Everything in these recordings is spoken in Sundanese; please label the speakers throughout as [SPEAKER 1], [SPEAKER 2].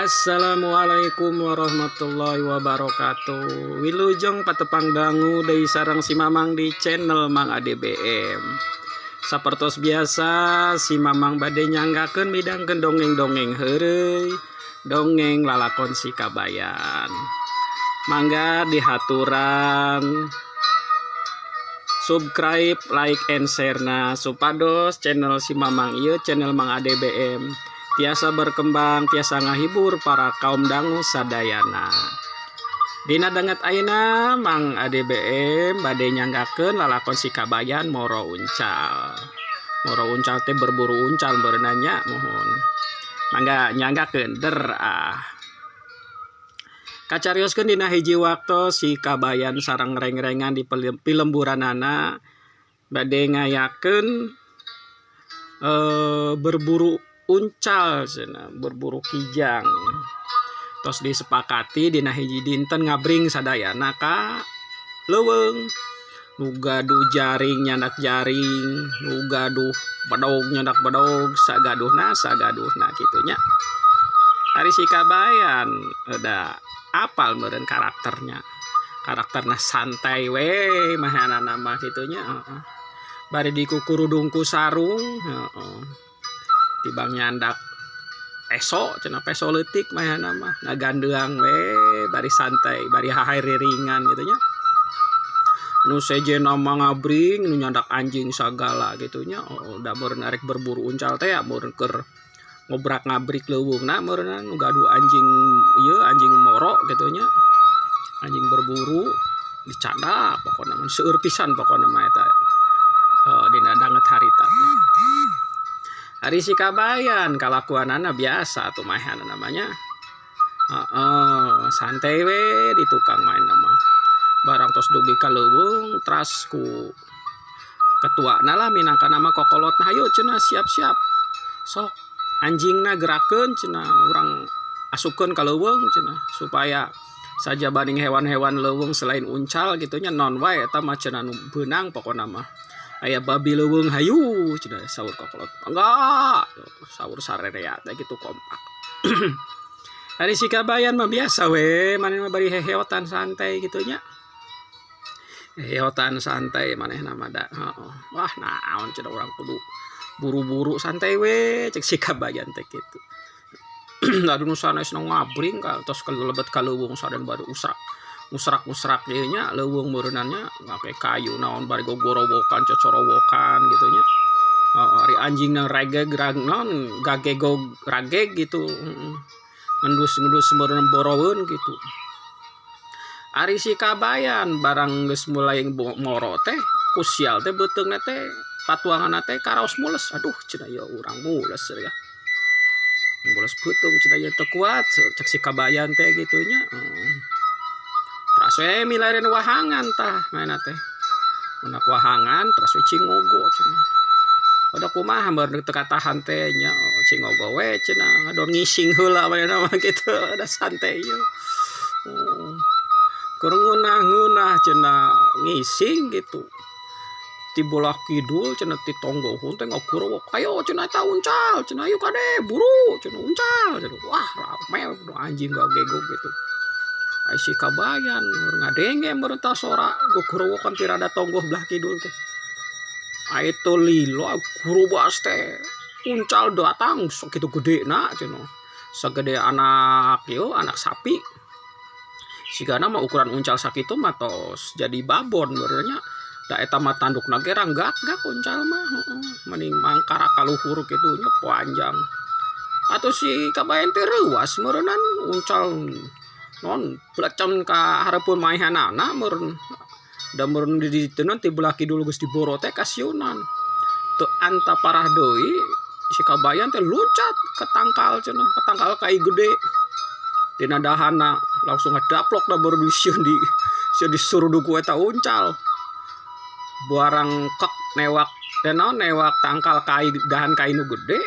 [SPEAKER 1] Assalamualaikum warahmatullahi wabarakatuh. Wilujeng patepang dangu deui sareng si Mamang di channel Mang ADBM. Sapertos biasa, si Mamang bade nyanggakeun midangkeun dongeng-dongeng heureuy, dongeng lalakon si Kabayan. Mangga dihaturan subscribe, like, and share na supados channel si Mamang ieu, channel Mang ADBM, tiasa berkembang, tiasa ngahibur para kaum dangu sadayana. Dina danget ayeuna, Mang ADBM bade nyanggakeun lalakon si Kabayan Moro Uncal. Moro Uncal teh berburu uncal meureun nya. Muhun, mangga nyanggakeun der ah. Kacarioskeun dina hiji waktu si Kabayan sareng reng-rengan di pilemburanana bade ngayakeun berburu uncal cenah, berburu kijang. Tos disepakati dina hiji dinten ngabring sadayana ka leuweung. Nu gaduh jaring nyandak jaring, nu gaduh bedog nyandak bedog, sagaduhna sagaduhna kitu nya. Ari si Kabayan da apal meureun karakternya, karakterna santai we mahanana mah kitu nya, heeh. Bari dikukurudung ku sarung, heeh. Tibang nyandak peso cenah, peso leutik manehna mah ngagandeang we bari santai, bari hahareuringan gitu nya. Nu sejenna mah ngabring, nu nyandak anjing sagala gitu nya. Oh, da meureun arek berburu uncal teh ya, meureun keur ngobrak ngabrik leuweungna meureunna. Nu gaduh anjing ieu, anjing moro gitu nya, anjing berburu dicandak. Pokona mah seueur pisan pokona mah eta dina danget harita teh. Ari si Kabayan kalakuanana biasa atuh maehana namanya. Heeh, santai we di tukang main mah. Barang tos dugi ka leuweung, teras ku ketuana lah, minangka nama kokolotna, "Hayu," cenah, "siap-siap. Sok anjingna gerakeun," cenah, "urang asupkeun ka leuweung," cenah, "supaya sajabaning hewan-hewan leuweung selain uncal gitu nya, naon wae eta mah cenah nu beunang pokona mah. Aya babi leuweung, hayu," cenah saur kokolot. "Enggak," saur sarerea teh gitu kompak. Ari si Kabayan mah biasa we, manehna mah bari heheotan santai gitu nya. Heheotan santai manehna mah da, heeh. "Wah, naon," cenah, "urang kudu buru-buru, santai we," cek si Kabayan teh kitu. Adu nu sanesna ngabring ka tos kalebet ka leuweung saden bari usrak. Usrak-usrak ieu nya leuweung meureunnan nya, make kayu naon bari gogorowokan cocorowokan gitu nya. Heeh, ari anjingna regeg rag naon gagegog rageg gitu, heeh. Ngendus-ngendus meureun boroweun gitu. Ari si Kabayan barang geus mulai moro teh ku sial teh beuteungna teh patuanganna teh karaos mules. "Aduh," cenah, "ieu urang mules ya. Mules beuteung," cenah, "ieu teu kuat," cek si Kabayan teh gitu nya. Heeh. Teras we milarian wahangan tah manehna teh. Mendak wahangan teras we cingogo cenah. Udah kumaha meureun teu katahan teh nya, cingogo we cenah, ngadon ngising heula manehna mah kitu, da santai ieu. Oh. Keur ngeunah-ngeunah cenah ngising gitu. Ti bolah kidul cenah ti tonggohun teh ngagorowok, "Ayo," cenah, "eta uncal," cenah, "ayo kade buru," cenah, "uncal," cenah. Wah, rame anjing gagegog gitu. Ai si Kabayan ngadenge meureun tah sora gogorowokan ti rada tonggoh belah kidul teh. Ai teu lila gurubas teh uncal datang sakitu gedena cenah. Sagede anak ieu, anak sapi. Sigana mah ukuran uncal sakitu mah tos jadi babon meureun nya. Da eta mah tandukna ge ranggak-gak uncal mah, heeh. Mending mangkarak ka luhur kitu nya, panjang. Atuh si Kabayan teh reuas meureunan uncal non blecen ka hareupeun maehanana meureun. Da meureun di diteuna ti belah kidul geus diboro teh kasieunan. Teu anta parah deui si Kabayan teh luncat ke tangkal cenah, ke tangkal kai gede. Dina dahanna langsung ngadaplok da baru sieun di sieun disuruduk ku eta uncal. Barang kek newak teh naon newak tangkal kai, dahan kai nu gede.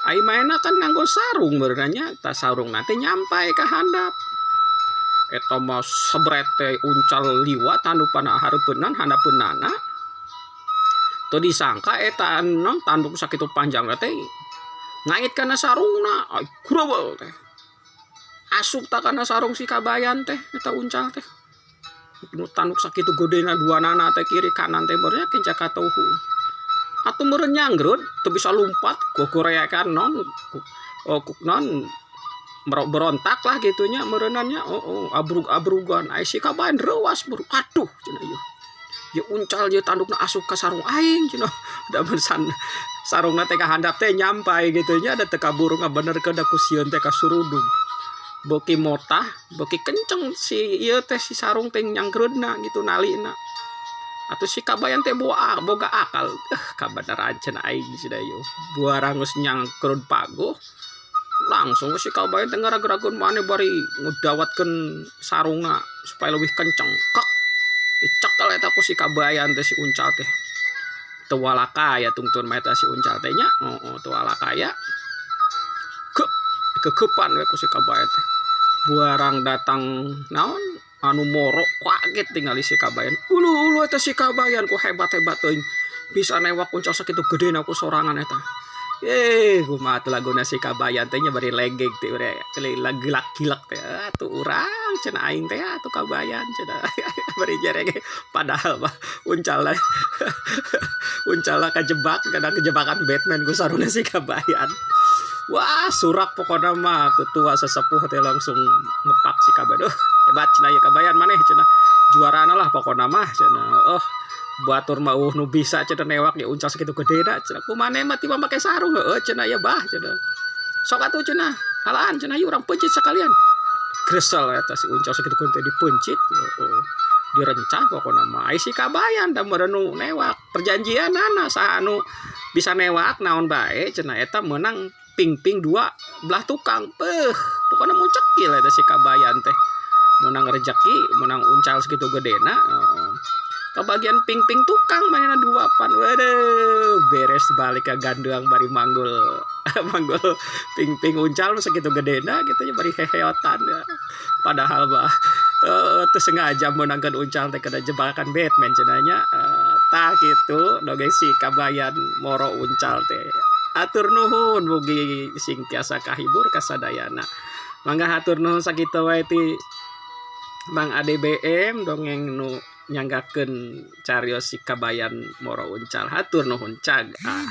[SPEAKER 1] Ai maena kan nganggo sarung meureun nya, tah sarungna teh nyampai ka handap. Eta mah sebret teh uncal liwat handupana hareupeunna handapeunana. Teu disangka eta non tanduk sakitu panjangna teh ngait kana sarungna, ai gurewel teh. Asup tah kana sarung si kabayan teh eta uncal teh. Nu tanduk sakitu gedena duanana teh kiri kanan teh beureum kenca katuhu. Atuh meureun nyanggrud teu bisa lumpat gogoreakan non oh, non berontak lah gitunya meureunannya, oh, abrug-abrugan. Ai si kabayan reuas buru, aduh cenah, ieu ya uncal ieu tandukna asup ka sarung aing cenah. Da mun sarungna teh ka handap teh nyampai gitu nya, da teu kaburu ngabenerkeun da ku sieun teh kasurudug. Beuki motah beuki kenceng si ieu teh, si sarung teh nyanggrudna gitu nalina. Atuh si kabayan teh boga akal, eh, kabeneran cenah aing cenah ieu buarang geus nyangkrud paguh. Langsung si kabayan teh ngaragrageun maneh bari ngedawatkeun sarungna supaya lebih kenceng. Kek, dicekel eta ku si kabayan teh si uncal teh. Teu walakaya tungtun mah eta si uncal teh nya, oh, teu walakaya. Kek, dikekepan we ku si kabayan teh. Buarang datang naon anu moro, kaget tingali si kabayan. Ulu ulu, eta si kabayan ku hebat-hebat teuing bisa newak uncal sakitu gedena ku sorangan eta. Eh, kumaha tuh laguna si kabayan teh nya, bari legeg teh, bari gilak-gilak teh. Atuh urang cenah, aing teh atuh kabayan cenah, bari jerege. Padahal mah uncalna uncalna kajebak kana kejebakan Batman ku sarungna si kabayan. Wah, surak pokokna mah. Tua sesepuh teh langsung ngepak si kabayan. Oh, hebat cenah ya kabayan maneh cenah, juarana lah pokokna mah cenah. Oh, batur mah nu bisa cenah newak ya uncal sakitu gedena cenah, ku maneh mah tiba make sarung. Heueuh cenah ya bah cenah, sok atuh cenah, halaan cenah, yuk urang peuncit sekalian. Gresel eta si uncal sakitu gede dipeuncit. Oh, direncah pokokna mah. Ai si kabayan da meureun nu newak perjanjianana, saha anu bisa newak naon bae cenah eta meunang ping-ping dua belah tukang. Peuh, pokokna mun cekil eta si kabayan teh meunang rejeki, meunang uncal sakitu gedena. Oh, kebagian ping-ping tukang manehna dua pan. Waduh, beres balik ke ganduang bari manggul manggul ping-ping uncal sakitu gedena gitu ya, bari heheotan ya. Padahal mah teu sengaja meunangkeun uncal teh, kena jebakan Batman cenah nya. Tah kitu dongeng si kabayan moro uncal teh. Atur nuhun, mugi sing tiasa kahibur kasadayana. Mangga, hatur nuhun, sakitu wae ti Mang ADBM dongeng nu nyanggakeun carios si kabayan moro uncal. Hatur nuhun, cag ah.